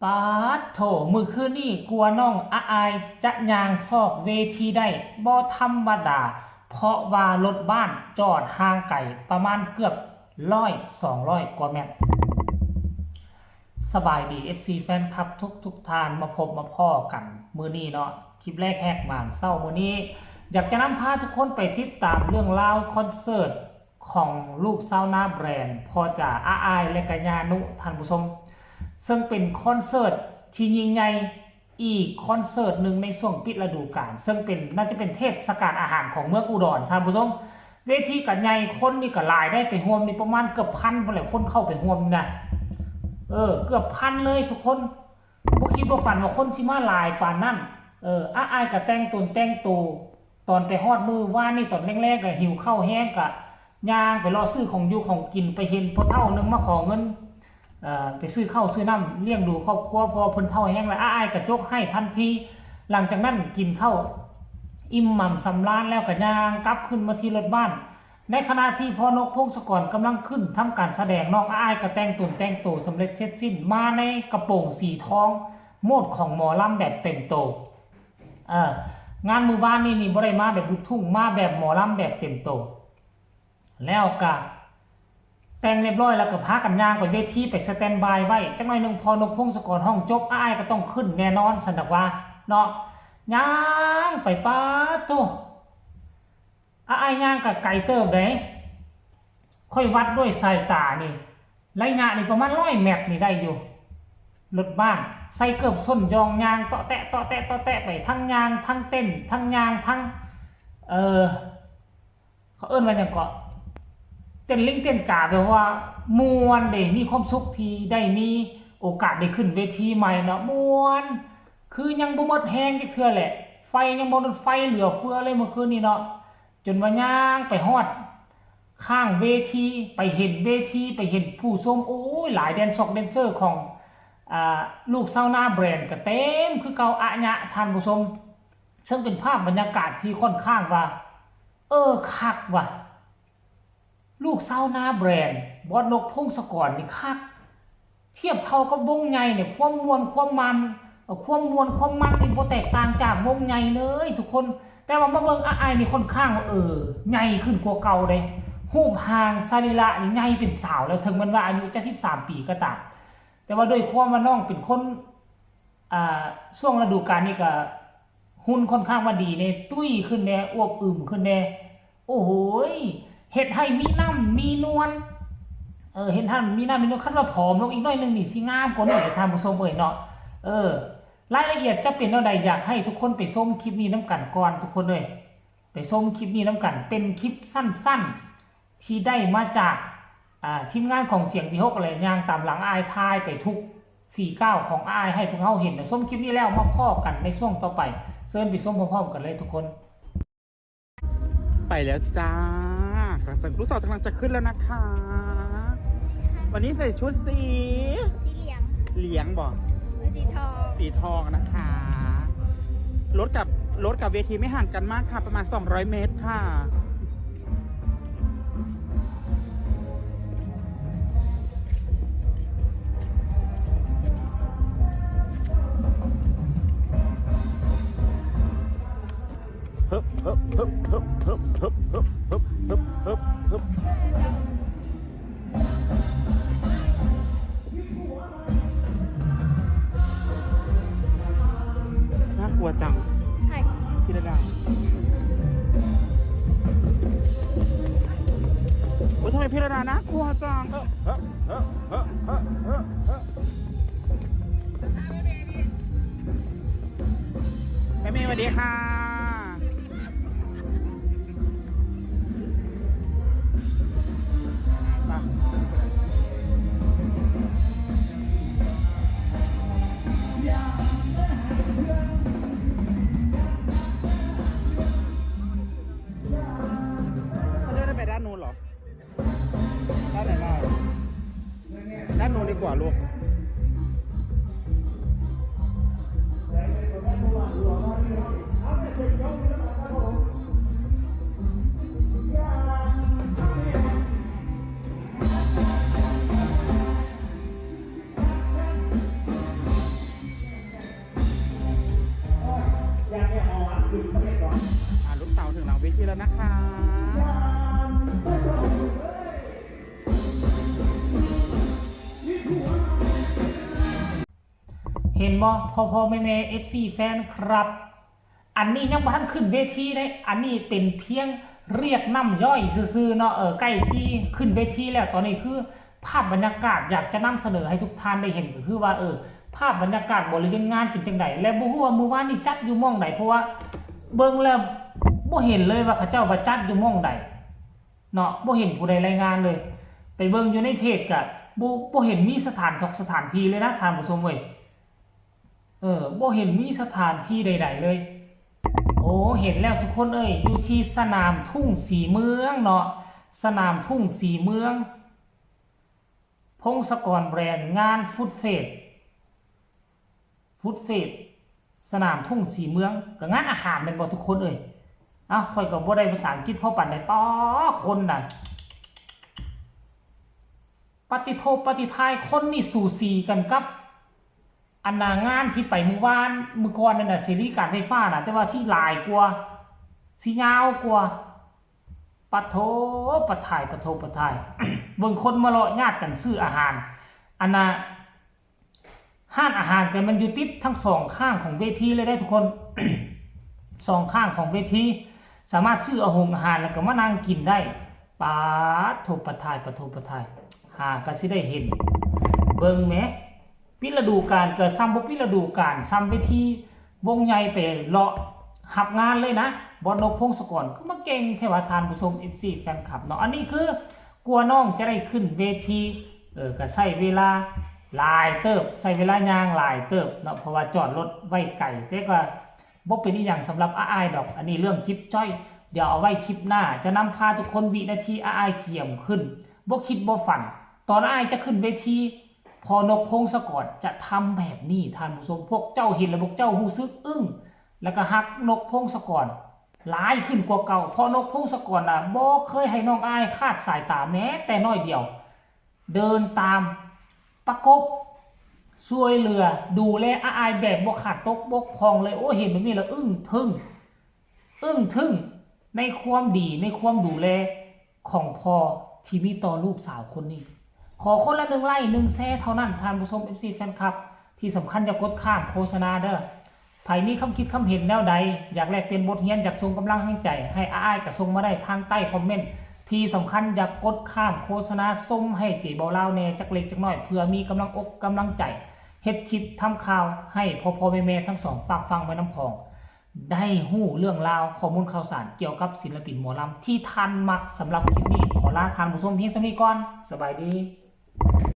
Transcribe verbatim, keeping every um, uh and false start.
ปาดโถ มื้อคืนนี้กลัวน้องอาอายจะย่างซอกเวทีได้ บ่ธรรมดา เพราะว่ารถบ้านจอดห่างไกลประมาณเกือบร้อย สองร้อยกว่าเมตร สบายดี เอฟซี แฟนคลับทุกทุกท่าน มาพบมาพ้อกันมื้อนี้เนาะ คลิปแรกแหกม่านเช้ามื้อนี้ อยากจะนำพาทุกคนไปติดตามเรื่องราวคอนเสิร์ตของลูกชาวนาแบรนด์ พ่อจ๋า อาอาย และกะย่านุ ท่านผู้ชม ซึ่งเป็นคอนเสิร์ตที่ยิ่งใหญ่อีกคอนเสิร์ตหนึ่งในช่วงปิดฤดูกาล ซึ่งเป็น น่าจะเป็นเทศกาลอาหารของเมืองอุดร ท่านผู้ชม เวทีกะใหญ่ คนนี่กะหลายได้ไปร่วมนี่ประมาณเกือบพันพุ้นแหละ คนเข้าไปร่วมนะ เออ เกือบพันเลยทุกคน บ่คิดบ่ฝันว่าคนสิมาหลายปานนั้น เออ อาอายกะแต่งตนแต่งโต ตอนไปฮอดมื้อวานนี่ตอนแลงๆกะหิวข้าวแฮงกะย่างไปเลาะซื้อของอยู่ของกิน ไปเห็นพ่อเฒ่าหนึ่งมาขอเงิน เอ่อ ไปซื้อข้าวซื้อน้ำเลี้ยงดูครอบครัว เพราะว่าเพิ่นเฒ่าแฮงแล้ว อาอายกะจกให้ทันที หลังจากนั้นกินข้าวอิ่มหนำสำราญแล้วกะย่างกลับขึ้นมาที่รถบ้าน ในขณะที่พ่อนกพงศกรกำลังขึ้นทำการแสดง น้องอาอายกะแต่งตนแต่งโตสำเร็จเสร็จสิ้น มาในกระโปรงสีทอง โหมดของหมอลำแบบเต็มโต เออ งานมื้อวานนี่นี่บ่ได้มาแบบลูกทุ่ง มาแบบหมอลำแบบเต็มโต แล้วกะแต่งเรียบร้อยแล้วกะพากันย่างไปเวที ไปสแตนด์บายไว้ จักหน่อยหนึ่งพ่อนกพงศกรฮ้องจบ อาอายกะต้องขึ้นแน่นอน ซั้นดอกว่า เนาะ ย่างไป ปาดโธ่ อาอายย่างกะไกลเติบเด้ ข้อยวัดด้วยสายตานี่ ระยะนี่ประมาณร้อยเมตรนี่ได้อยู่ รถบ้าน ใส่เกือบส้นยองย่างเตาะแตะเตาะแตะเตาะแตะไป ทั้งย่างทั้งเต้น ทั้งย่างทั้ง เออ เขาเอิ้นว่าหยังเกาะ เต้นลิงเต้นกา แบบว่าม่วนเด้ มีความสุขที่ได้มีโอกาสได้ขึ้นเวทีใหม่เนาะ ม่วน คือยังบ่หมดแฮงจักเทื่อแหละ ไฟยังบ่หมดไฟเหลือเฟือเลยมื้อคืนนี้เนาะ จนว่าย่างไปฮอดข้างเวที ไปเห็นเวที ไปเห็นผู้ชม โอ้ย หลายแดนซอกแดนเซอร์ของ อ่า ลูกชาวนาแบรนด์กะเต็มคือเก่าอะยะ ท่านผู้ชม ซึ่งเป็นภาพบรรยากาศที่ค่อนข้างว่า เออ คักว่ะ ลูกชาวนาแบรนด์ บอสนกพงศกรนี่คัก เทียบเท่ากับวงใหญ่เนี่ย ความม่วนความมัน เอ่อ ความม่วนความมันนี่บ่แตกต่างจากวงใหญ่เลยทุกคน แต่ว่ามาเบิ่งอาอายนี่ค่อนข้างว่า เออ ใหญ่ขึ้นกว่าเก่าเด้ รูปร่างสรีระนี่ใหญ่เป็นสาวแล้ว ถึงแม้ว่าอายุจะสิบสามปีก็ตาม แต่ว่าด้วยความว่าน้องเป็นคน อ่า ช่วงฤดูกาลนี่ก็ หุ่นค่อนข้างว่าดีเนี่ย ตุ้ยขึ้นแน่ อวบอึมขึ้นแน่ โอ้โหย เฮ็ดให้มีน้ำมีนวล เออ เฮ็ดให้มีน้ำมีนวล คันว่าผอมลงอีกหน่อยหนึ่งนี่สิงามกว่านี้เลย ท่านผู้ชมเอ้ยเนาะ เออ รายละเอียดจะเป็นแนวใด อยากให้ทุกคนไปชมคลิปนี้นำกันก่อน ทุกคนเอ้ย ไปชมคลิปนี้นำกัน เป็นคลิปสั้นๆ ที่ได้มาจาก อ่า ทีมงานของเสียงวีหก อะไรย่างตามหลังอ้าย ถ่ายไปทุกฝีก้าวของอ้ายให้พวกเราเห็นนะ ชมคลิปนี้แล้วมาพ้อกันในช่วงต่อไป เชิญไปชมพร้อมๆกันเลยทุกคน ไปแล้วจ้า ลูกสาวกำลังจะขึ้นแล้วนะคะ วันนี้ใส่ชุดสี สีเหลือง เหลืองบ่ เออ สีทอง สีทองนะคะ รถกับ รถกับเวทีไม่ห่างกันมากค่ะ ประมาณ สองร้อยเมตรค่ะ เฮ้ย เฮ้ย เฮ้ย น่ากลัวจัง ใคร พี่ระดา โอ้ย ทำไมพี่ระดาน่ากลัวจัง เฮ้ย เฮ้ย เฮ้ย เฮ้ย เฮ้ย เฮ้ย แม่เมย์สวัสดีค่ะ มา เขาเดินไปด้านนู้นเหรอ ด้านไหนมา ด้านโน้นดีกว่าลูก เห็นบ่ พ่อพ่อแม่แม่ เอฟซี แฟนคลับ อันนี้ยังบ่ทันขึ้นเวทีเด้ อันนี้เป็นเพียงเรียกน้ำย่อยซื่อๆเนาะ เออ ใกล้สิขึ้นเวทีแล้ว ตอนนี้คือภาพบรรยากาศอยากจะนำเสนอให้ทุกท่านได้เห็นก็คือว่า เออ ภาพบรรยากาศบริเวณงานเป็นจังใด และบ่ฮู้ว่ามื้อวานนี้จัดอยู่หม่องใด เพราะว่าเบิ่งแล้วบ่เห็นเลยว่าเขาเจ้าว่าจัดอยู่หม่องใดเนาะ บ่เห็นผู้ใดรายงานเลย ไปเบิ่งอยู่ในเพจก็บ่บ่เห็นมีสถานทอกสถานที่เลยนะท่านผู้ชมเว้ย เออ บ่เห็นมีสถานที่ใดๆเลย โอ้ เห็นแล้วทุกคนเอ้ย อยู่ที่สนามทุ่งสีเมืองเนาะ สนามทุ่งสีเมือง พงศกรแบรนด์ งาน Food Fest Food Fest สนามทุ่งสีเมือง ก็งานอาหารแม่นบ่ทุกคนเอ้ย เอ้า ข้อยก็บ่ได้ภาษาอังกฤษพอปานใด ป๊า คนน่ะ ปฏิโทษปฏิทาย คนนี่สูสีกันกับ อันน่ะงานที่ไปมื้อวาน มื้อก่อนนั่นน่ะ เสรีการไฟฟ้าน่ะ แต่ว่าสิหลายกว่า สิยาวกว่า ปะโท ปะทาย ปะโท ปะทาย เบิ่งคนมาเลาะญาติกันซื้ออาหาร อันน่ะ ร้านอาหารกันมันอยู่ติดทั้งสองข้างของเวทีเลยได้ทุกคน สองข้างของเวที สามารถซื้อเอาโฮงอาหารแล้วก็มานั่งกินได้ ปาดโท ปะทาย ปะโท ปะทาย หาก็สิได้เห็น เบิ่งแหม ปิดฤดูกาลก็ซ้ำบ่ปิดฤดูกาล ซ้ำเวทีวงใหญ่ไปเลาะรับงานเลยนะ บอสนก พงศกร คือมาเก่งแท้ว่าท่านผู้ชม เอฟซี แฟนคลับเนาะ อันนี้คือ กลัวน้องจะได้ขึ้นเวที เออ ก็ใช้เวลาหลายเติบ ใช้เวลาย่างหลายเติบเนาะ เพราะว่าจอดรถไว้ไกล แต่ก็บ่เป็นอีหยังสำหรับอ้ายดอก อันนี้เรื่องจิ๊บจ้อย เดี๋ยวเอาไว้คลิปหน้า จะนำพาทุกคนวินาทีอ้ายเกียมขึ้น บ่คิดบ่ฝัน ตอนอ้ายจะขึ้นเวที พ่อนก พงศกร จะทำแบบนี้ ท่านผู้ชม พวกเจ้าเห็นแล้วพวกเจ้ารู้สึกอึ้ง แล้วก็ฮักนก พงศกร หลายขึ้นกว่าเก่า พ่อนก พงศกรน่ะ บ่เคยให้น้องอ้ายคลาดสายตาแม้แต่น้อยเดียว เดินตาม ประกบ ช่วยเหลือ ดูแลอ้ายแบบบ่ขาดตกบกพร่องเลย โอ้ เห็นแบบนี้แล้วอึ้งทึ่ง อึ้งทึ่ง ในความดี ในความดูแลของพ่อที่มีต่อลูกสาวคนนี้ ขอคนละหนึ่งไลค์ หนึ่งแชร์เท่านั้น ท่านผู้ชม เอฟซี แฟนคลับ ที่สำคัญอย่ากดข้ามโฆษณาเด้อ ไผมีความคิดความเห็นแนวใด อยากแลกเปลี่ยนบทเรียน อยากส่งกำลังแรงใจ ให้อ้ายก็ส่งมาได้ทางใต้คอมเมนต์ ที่สำคัญอย่ากดข้ามโฆษณา ส่งให้เจ๊เบาลาวแหน่จักเล็กจักน้อย เพื่อมีกำลังอกกำลังใจ เฮ็ดคลิปทำข่าวให้พ่อๆแม่ๆทั้งสองฝากฟังไว้นำพ้อง ได้ฮู้เรื่องราวข้อมูลข่าวสารเกี่ยวกับศิลปินหมอลำที่ท่านมัก สำหรับคลิปนี้ขอลาท่านผู้ชมเพียงส่ำนี้ก่อน สบายดี